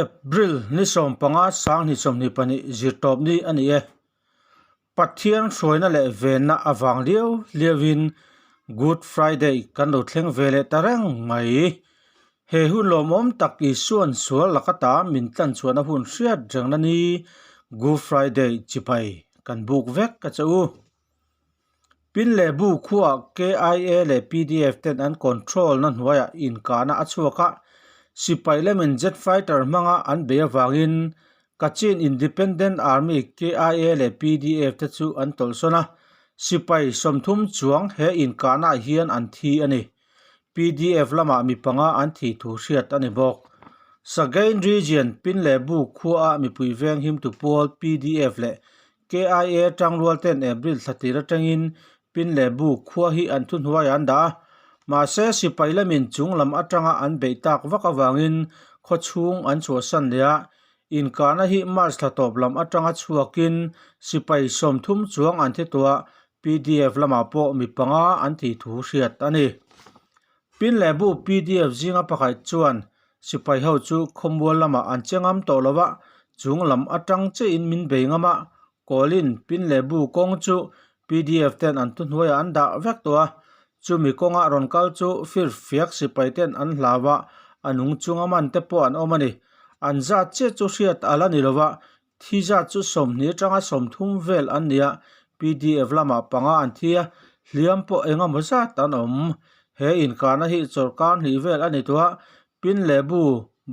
April ni 15 2022 zirtawp ni a ni e. Pathian hruaina leh venna avang liau liauin Good Friday kan lo thleng ve leh ta reng mai. He hun lawmawm tak Isua'n sual laka ta min tlan chhuahna hun hriat rengna ni Good Friday chipai kan buk vek a che u. Pin leh bu khuaah KIA leh PDF ten an control na hnuaiah inkahna a chhuak a, sipai lamin jet fighter hmanga an bei avangin Kachin Independent Army, KIA, leh PDF te chu an tawlhsawn a, sipai 30 chuang he inkahnaah hian an thi a ni. PDF lamah mi panga an thih thu hriat a ni bawk. Sagain Region, Pin leh Bu khuaah mipui veng himtu pawl PDF leh KIA tangrual ten April thla tir atangin Pin leh Bu khua hi an thuhnuaiah an dah a, mahse sipai lamin chung lam atanga an beih tak vak avangin khaw chhung an chhuahsan leh a, inkahna hi March thla tawp lam atanga chhuakin sipai 30 chuang an thi tawh a, PDF lamah pawh mi panga an thih thu hriat a ni. Pin leh Bu PDF zinga pakhat chuan Sipai ho chu khawmual lamah an che ngam tawh lo va, chung lam atang chiahin min bei ngam a, Kawlin pin leh bu kawng chu PDF ten an thuhnuaiah an dah vek tawh a, chumi kawnga rawn kal chu fir fiak sipai ten an hlau a, a nung chunga man te pawh an awm a ni. An zat chiah chu hriat a la ni lo va, thi zat chu 20 atanga 30 vel an ni a, PDF lamah panga an thi a, hliam pawh eng emaw zat an awm. He inkahna hi chawlhkar hnih vel a ni tawh a, pin leh bu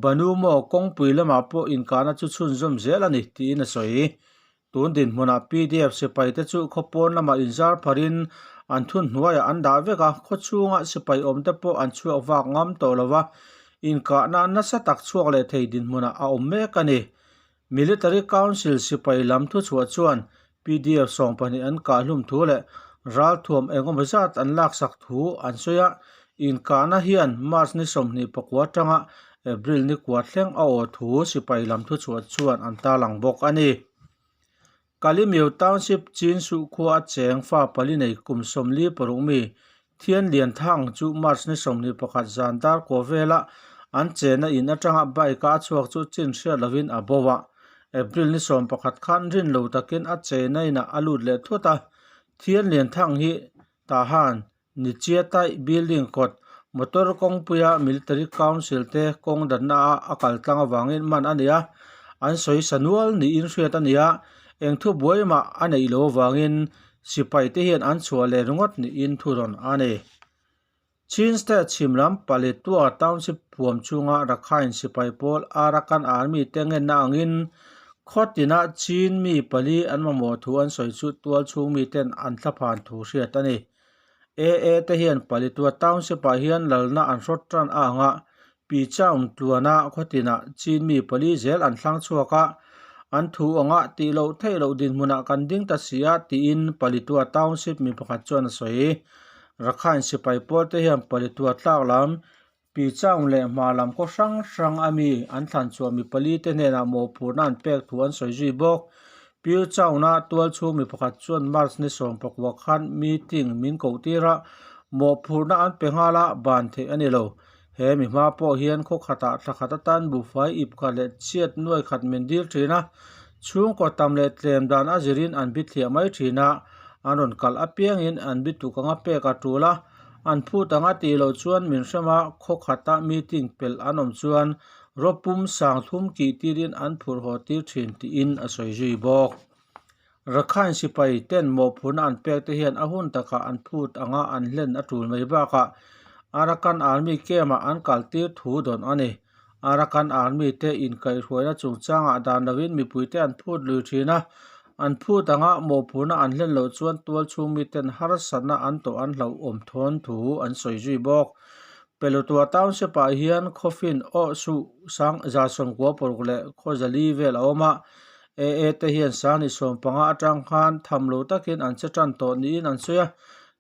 Banu maw kawngpui lamah pawh inkahna chu chhunzawm zel a ni tiin a sawi. Tun dinhmunah PDF sipai te chu khawpawn lamah inzar pharin an thunhnuaiah an dah vek a, khaw chhunga sipai awm te pawh an chhuak vak ngam tawh lo va, inkahna nasa tak chhuak leh thei dinhmunah a awm mek a ni. Military Council sipai lam thuchhuah chuan PDF 12 an kah hlum thu leh ralthuam engemaw zat an laksak thu an sawi a, inkahna hian March ni 24 atanga April ni kua thleng a aw thu sipai lam thuchhuah chuan an tarlang bawk a ni. Kalemyo Township Chin Suh khua a cheng fa pali nei kum 46 mi Thian Lian Thang chu March ni 21 zan dar kaw vela an chenna in atanga bike a a chhuak chu chin hriat lovin a bo a. April ni 11 khan rin lo takin a chenna inah a lut leh thut a. Thian Lian Thang hi Tahan Nichiatai building kawt motor kawngpuia Military Council te kawng danna a a kal tlang avangin man a ni a, an sawi sa nual niin hriat a ni a, eng thu buai mah a neih loh avangin sipai te hian an chhuah leh ringawt niin thu rawn a ni. Chin State chhim lam Paletwa Township huam chhunga Rakhine sipai pawl Arakan Army te ngenna angin khaw tinah Chin mi pali an mamawh thu an sawi chu tual chhung miten an thlaphan thu hriat a ni. AA te hian Paletwa Township ah hian lalna an hrawt tan a ang a, Pichaung tluana khaw tinah Chin mi pali zel an thlang chhuak a, an thu anga tih loh theih loh dinhmunah kan ding ta si a tiin Paletwa Township mi pakhat chuan a sawi. Rakhine sipai pawl te hian Paletwa tlak lam Pichaung leh hma lam khaw hrang hrang a mi an thlan chhuah mi pali te hnenah mawhphurhna an pek thu an sawi zui bawk. Pichaung-a tual chhung mi pakhat chuan March ni 19 khan meeting min koh tir a, mawhphurhna an pe nghal a, ban theih a ni lo. He mi hma pawh hian khaw khatah thla khat atan buhfai ip khat leh chhiat nuai khat min dil thin a, chhungkaw tam leh tlem dan a zirin an bithliah mai thin a, an rawn kalh apiangin an bituk anga pek a tul a, An phut anga tih loh chuan min hrem a, khaw khata meeting pelh an awm chuan rawpum sang thum kih tirin an phurh haw tir thin tiin a sawi zui bawk. Rakhine sipai ten mawhphurhna an pek te hian a hun takah an phut anga an hlen a tul mai bakah Arakan Army camp-ah an kal tir thu dawn a ni. Arakan Army te inkaihhruaina chungchangah dan lovin mipuite an phut lui thin a, an phut anga mawhphurhna an hlen loh chuan tual chhung miten harsatna an tawh an hlauhawm thawn thu an sawi zui bawk. Pelutua Township-ah hian khawfin aw suh sang 96 leh khaw zali vel a awm a, AA te hian sang ni 15 atang khan tham lo takin an che tan tawh niin an sawi a,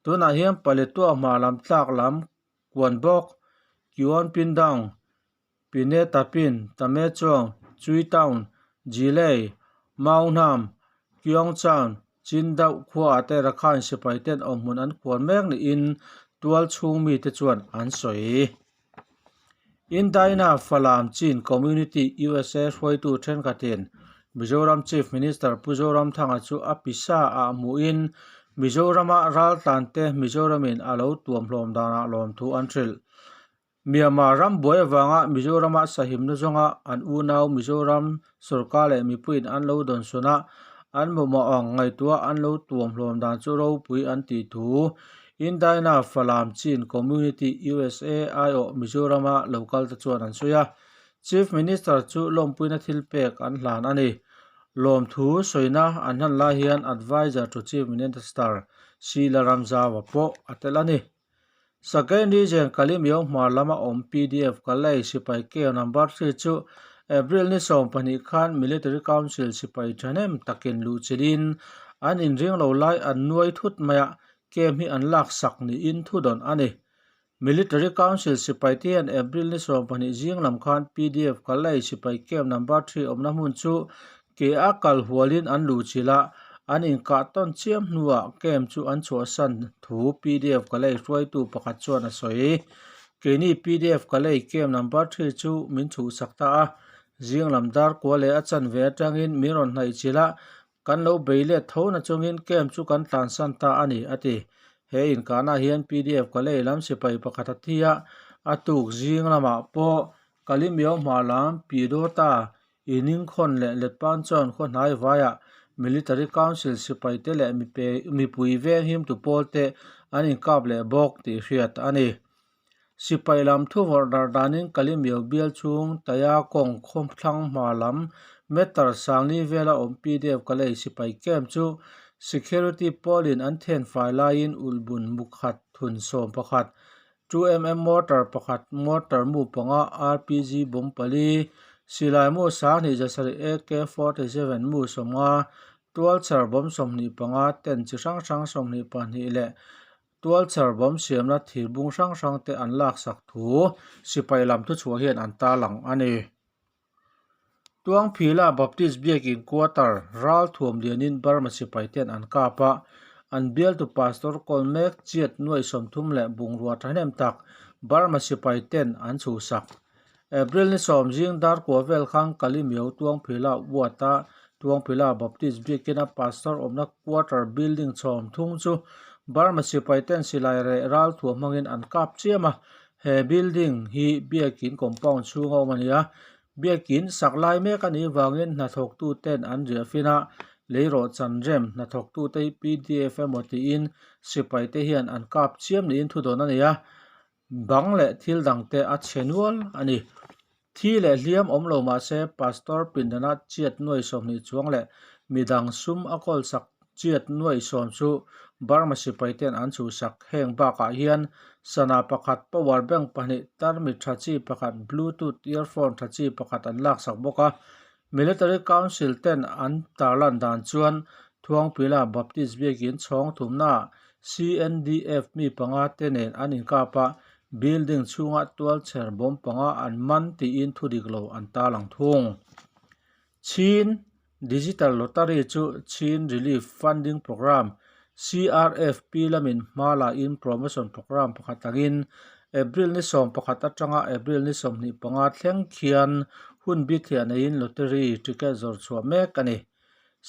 tunah hian Paletwa hma lam tlak lam Kuan bawk, Kyuan Pindang, Pine Tapin, Tame Chuang, Chui Town, Jilei, Maungnam, Kyongchang, Chindauh khuaah te Rakhine sipai ten awmhmun an khuan mek niin tual chhung mite chuan an sawi. Indaina Falam Chin Community usa hruaitu thenkhatin Mizoram Chief Minister Pu Zoramthanga chu a pisa ah hmuhin Mizorama raltlante Mizoramin a lo tuamhlawm danah lawmthu an hrilh. Myanmar ram buai avanga Mizorama sahimna zawnga an unau Mizoram sorkar leh mipuiin an lo dawnsawn a, an mamawh ang ngaihtuah an lo tuamhlawm dan chu ropui an tih thu Indaina Falam Chin Community usa aiawh Mizorama lo kal te chuan an sawi a, Chief Minister chu lawmpuina thil pek an hlan a ni. Lawmthu sawina an hlan lai hian Adviser to Chief Minister Sheila Ramzauva pawh a tel a ni. Sagain Region Kalimyo hmar lama awm pdf Kalay sipai camp number 3 chu April ni 12 khan Military Council sipai thahnem takin luhchilhin an inring lo lai an nuai thut mai a, Camp hi an laksak niin thudawn a ni. Military Council sipai te hian April ni 12 zing lam khan pdf Kalay sipai camp number 3 awmna hmun chu ke a kal hualin an luhchilh a, an inkah tawn chiam hnuah camp chu an chhuahsan thu pdf Kalay hruaitu pakhat chuan a sawi. Keini pdf Kalay camp number 3 chu min chhuhsak ta a, zing lam dar kua leh a chanve atangin min rawn hnaihchilh a, Kan lo bei let tho na chungin camp chu kan tlansan ta a ni, a ti. He inkahnaah hian pdf Kalay lam sipai pakhat a thi a, a tuk zing lamah pawh Kalimio hma lam Pidota iningkhawn leh Letpan chuan khaw hnai vaiah Military Council sipaite leh mipui venghimtu pawlte an inkap leh bawk tih hriat a ni. Sipai lam thuvawrh darh danin Kalimio bial chhung Taya kawng khawthlang hma lam meter sangli vela awm pdf Kalay sipai camp chu security pawlin an thenfai laiin ulhbun mukhat thun 11, 2mm mortar pakhat, mortar mu panga, RPG bomb pali, silai mu 27 AK-47 mu 50, tualchher bomb 25, tent chi hrang hrang 22 leh Tualchher bawm siamna thir bung hrang hrang te an laksak thu sipai lam thuchhuah hian an tarlang a ni. Tuangphila Baptist Biakin Quarter ral thuam lianin Burma sipai ten an kap a, an bialtu Pastor kawl mek chiat nuai 30 leh bungrua thahnem tak Burma sipai ten an chhuhsak. April ni 10 zing dar kua vel khan Kalimiau Tuangphila Ward-a Tuangphila Baptist Biakina Pastor awmna Quarter Building chhawm thung chu Burma sipai ten silai reh ral thuah hmangin an kap chiam a, he building hi biakin compound chhung a awm a ni a, biakin sak lai mek a nih vangin hnathawktu ten an riah fin a, leirawh chan rem hnathawktu te hi pdf emaw tiin sipai te hian an kap chiam niin thudawn a ni a. Bang leh thil dangte a chhe nual a ni. Thi leh hliam awm lo mah se Pastor pindana chiat nuai 20 chuang leh midang sum a kawlsak chiat nuai 10 chu Burma sipai ten an chhuhsak. Heng bakah hian sana pakhat, power bank pahnih, tarmit tha chi pakhat, bluetooth earphone tha chi pakhat an laksak bawk a. Military Council ten an tarlan dan chuan Thuangpila Baptist Biakin chhawng thumnaah CNDF mi panga te nen an inkap a, building chhunga tualchher bomb panga an man tiin thu dik lo an tarlang thung. Chin Digital Lottery chu Chin Relief Funding Programme, CRFP, lamin hma lain promotion programme pakhat angin April ni 11 atanga April ni 25 thleng khian hun bithliah neiin lottery ticket zawrh chhuah mek a ni.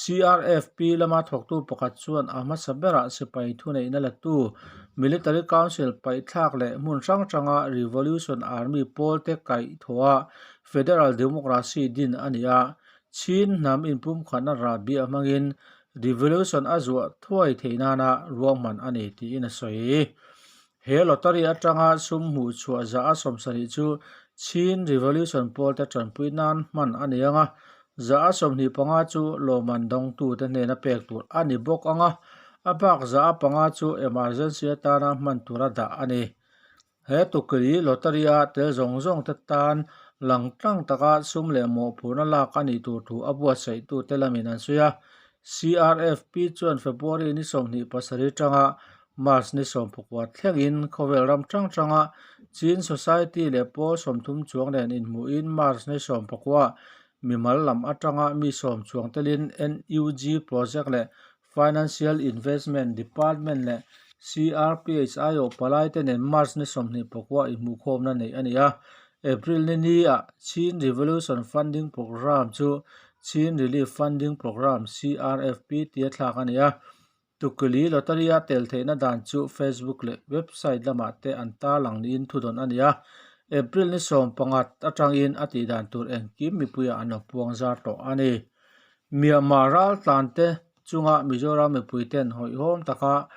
CRFP lama thawktu pakhat chuan a hmasa berah sipai thuneihna latu Military Council paihthlak leh hmun hrang hranga Revolution Army pawlte kaihthawha Federal Democracy din a ni a, Chin hnam inpumkhatna rahbiah hmangin Revolution a zuah thuai theih nana ruahman a ni tiin a sawi. He lottery atanga sum hmuh chhuah zah a 70 chu Chin Revolution pawlte tanpui nan hman a ni ang a, zah a 25 chu lawmman dawngtute hnena pek tur a ni bawk ang a, a bak zah a panga chu emergency atana hman tura dah a ni. He tukli lottery-a tel zawng zawngte tan lang tlang taka sum leh mawhphurhna lak a nih tur thu a buatsaihtute lamin an sawi a. CRFP chuan February ni 27 atanga March ni 19 thlengin khawvel ram hrang hranga Chin Society leh pawl 30 chuang nen inhmuhin March ni 19 mimal lam atanga mi 10 chuang telin NUG project leh Financial Investment Department leh CRPH aiawh palaite nen March ni 29 inhmuhkhawmna neih a ni a. April ni ni-ah Chin Revolution Funding Programme chu Chin Relief Funding Programme, CRFP, tia thlak a ni a. Tukili Lottery-a tel theihna dan chu Facebook leh website lamah te an tarlang niin thudawn a ni a. April ni 15 atangin a tihdan tur engkim mipuiah an lo puang zar tawh a ni. Myanmar raltlante chunga Mizoram mipuiten hawihhawm taka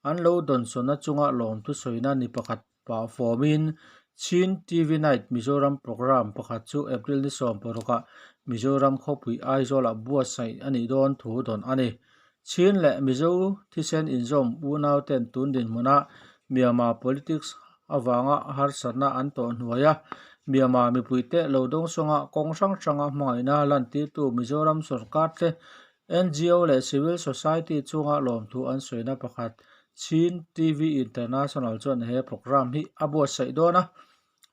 an lo dawnsawnna chunga lawmthu sawina ni pakhat pah fawmin Chin TV Night Mizoram programme pakhat chu April ni 16 ah Mizoram khawpui Aizawlah buatsaih a nih dawn thu dawn a ni. Chin leh Mizo thisen inzawm unauten tun dinhmuna Myanmar politics avanga harsatna an tawh hnuai a, Myanmar mipuite lo dawngsawnga kawng hrang hranga hmangaihna lantirtu Mizoram sorkar te NGO leh civil society chunga lawmthu an sawina pakhat Chin TV International chuan he programme hi a buatsaih dawn a.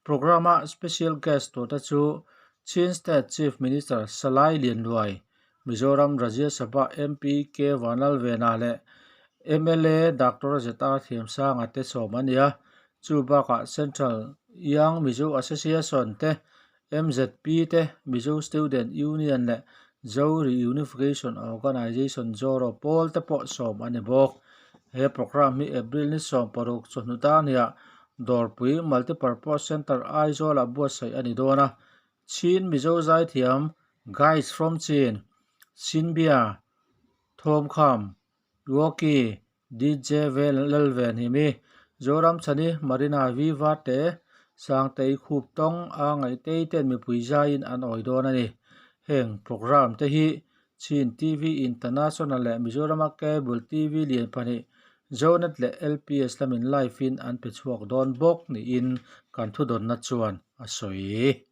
Programme-a special guest turte chu Chin State Chief Minister Salai Lian Luai, Mizoram Rajya Sabha MP K Vanlalvena leh mla Doctor ZR Thiamsanga te sawm a ni a. Chu bakah Central Young Mizo Association te MZP te, Mizo Student Union leh Zo Reunification Organisation Zoro pawl te pawh sawm a ni bawk. He programme hi April ni 16 chawhnu darhniah Dawrpui Multipurpose Centre Aizawlah buatsaih a ni dawn a. Chin Mizo zaithiam Guys from Chin, Chinbia, Thawmkham, Walkie, DJ Lalvenhimi, Zoramchhani, Marina V Varte, Sangtei Khup Tawng a ngaihtei ten mipui zaiin an awi dawn a ni. Heng programme te hi Chin TV International leh Mizorama Cable TV lian pahnih Zonet leh LPS lamin live in an pe chhuak dawn bawk niin kan thudawnna chuan a sawi.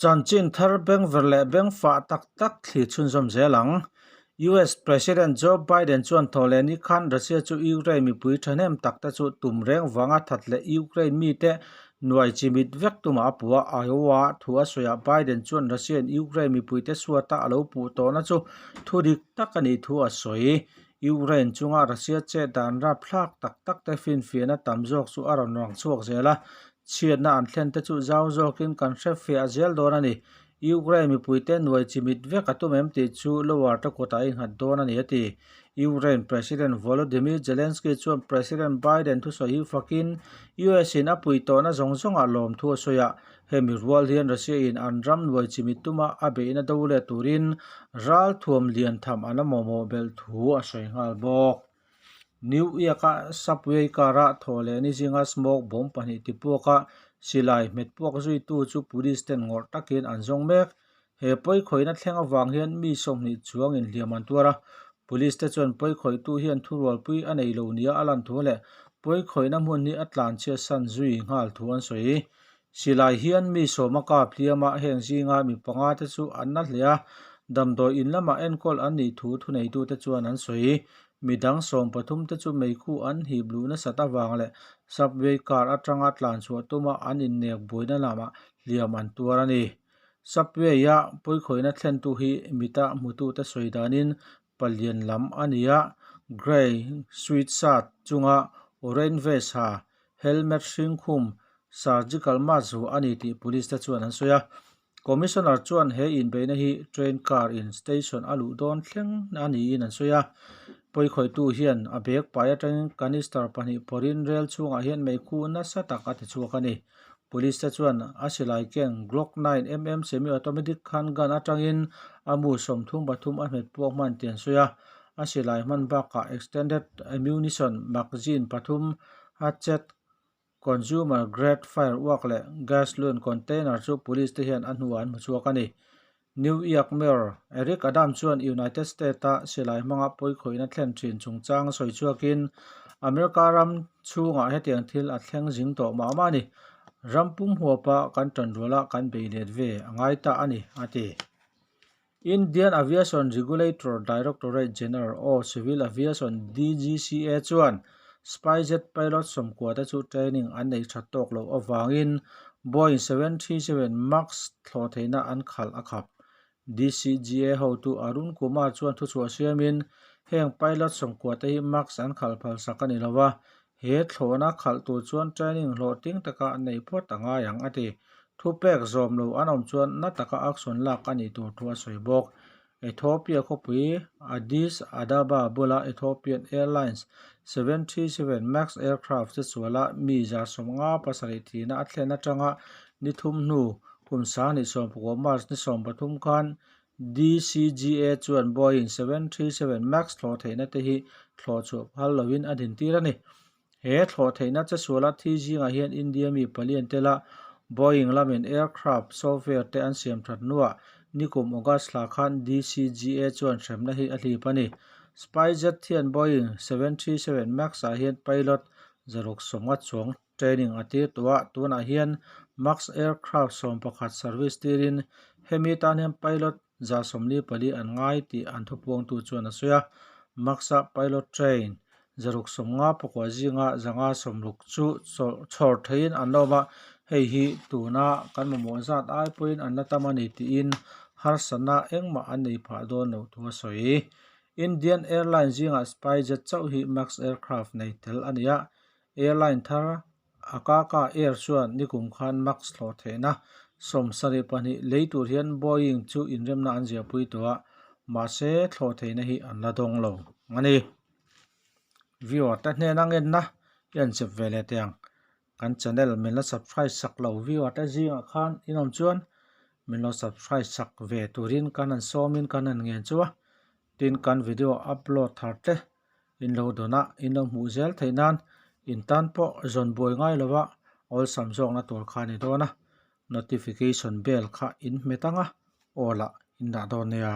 Chanchin thar bengver leh bengfah tak tak thli chhunzawm zel ang. US President Joe Biden chuan thawhleh ni khan Russia chu Ukraine mipui thahnem tak te chu tum reng vanga that leh Ukraine mite nuai chimit vek tumah a puh a. Iowa thu a sawiah Biden chuan Russia in Ukraine mipuite suata a lo puh tawhna chu thu dik tak a nih thu a sawi. Ukraine chunga Russia chet dan rapthlak tak tak te finfiahna tam zawk chu a rawn rang chhuak zel a. Chhiatna an thlen te chu zau zawkin kan hre fiah zel dawn a ni. Ukraine mipuite nuai chimit vek a tum em tih chu lower te kutah a innghat dawn a ni a ti. Ukraine President Volodymyr Zelensky chuan President Biden thusawi hi fakin US in a pui tawhna zawng zawngah lawmthu a sawi a, hemi rual hian Russia in an ram nuai chimit tuma a beihna do leh turin ralthuam lian tham an la mamawh belh thu a sawi nghal bawk. New York-a subway car-a thaw leh ni zinga smoke bomb pahnih ti puaka silai hmet puak zuitu chu police ten ngawrh takin an zawng mek. He pawikhawihna thleng avang hian mi 20 chuangin hliam an tuar a, police te chuan pawikhawihtu hian thurualpui a nei lo nia a lan thu leh pawikhawihna hmun hi a tlanchhiat san zui nghal thu an sawi. Silai hian mi sawma kap hliam a, heng zinga mi panga te chu an na hle a, damdawi in lamah enkawl an nih thu thuneitute chuan an sawi. Mi dang 13 te chu meikhu an hip luh nasat avang leh subway car atanga tlanchhuah tuma an innek buaina lamah hliam an tuar a ni. Subway-a pawikhawihna thlentu hi mita hmutute sawi danin palian lam a ni a, grey sweatshirt chunga orange vest ha, helmet hring khum, surgical mask vuah a ni tih police te chuan an sawi a. Commissioner chuan he inbeihna hi train car in station a luh dawn thleng a niin an sawi a. Pawikhawihtu hian a bag pai atangin canister pahnih phawrhin rel chhungah hian meikhu nasa tak a ti chhuak a ni. Police te chuan a silai keng Glock 9mm semi-automatic handgun atangin a mu 33 a hmet puak hman tih an sawi a. A silai hman bakah extended ammunition magazine pathum, hatchet, consumer grade firework leh gasoline container chu police te hian a hnuah an hmu chhuak a ni. New York Mayor Eric Adams chuan United States-a silai hmanga pawikhawihna thlen thin chungchang sawi chhuakin America ram chhungah hetiang thil a thleng zing tawh mah mah a ni. Ram pum huapa kan tanruala kan bei let ve a ngai ta a ni, a ti. Indian Aviation Regulator Directorate General of Civil Aviation, DGCA, chuan SpiceJet pilot 90 te chu training an neih that tawk loh avangin Boeing 737 Max thlawh theihna an khalh a khap. DCGA hotu Arun Kumar chuan thuchhuah siamin heng pilot 90 te hi Max an khalh phalsak a ni lo a, he thlawhna khalh tur chuan training hlawhtling taka an neih phawt a ngai ang a ti. Thupek zawm lo an awm chuan na taka action lak a nih tur thu a sawi bawk. Ethiopia khawpui Addis Ababa bula Ethiopian Airlines 737 Max aircraft che suala mi 57 thihna a thlen atanga ni thum hnu kum 2019 March ni 13 khan DCGA chuan Boeing 737 Max thlawh theihna te hi thlawh chhuah phal loin a dintir a ni. He thlawh theihna che suala thi zingah hian India mi pali an tel a, Boeing lamin aircraft software te an siam that hnuah nikum August thla khan DCGA chuan hremna hi a hlip a ni. SpiceJet hian Boeing 737 Max ah hian pilot 650 chuang training a tir tawh a, tunah hian Max aircraft 11 service tirin hemi tan hian pilot 144 an ngai tih an thupuangtu chuan a sawi a. Max-a pilot train 659 zinga 560 chu chhawr theihin an la awm a, hei hi tuna kan mamawh zat ai pawhin an la tam a ni tiin harsatna engmah an nei phah dawn loh thu a sawi. Indian Airlines zingah SpiceJet chauh hi Max aircraft nei tel a ni a, Airline thar Akaka Air chuan nikum khan Max thlawh theihna 72 lei tur hian Boeing chu inremna an ziahpui tawh a, mahse thlawh theihna hi an la dawng lo a ni. Viewer te hnena ngenna i an chep ve leh teh ang. Kan channel min la subscribe sak lo viewer te zingah khan in awm chuan min lo subscribe sak ve turin kan han sawmin kan han ngen chu a. Tin kan video upload thar te in lo dawn a, in lo hmuh zel theih nan in tan pawh zawn buai ngai lo a, awlsam zawkna tur kha a ni dawn a, notification bell kha in hmet ang a, aw lah in dah dawn nia.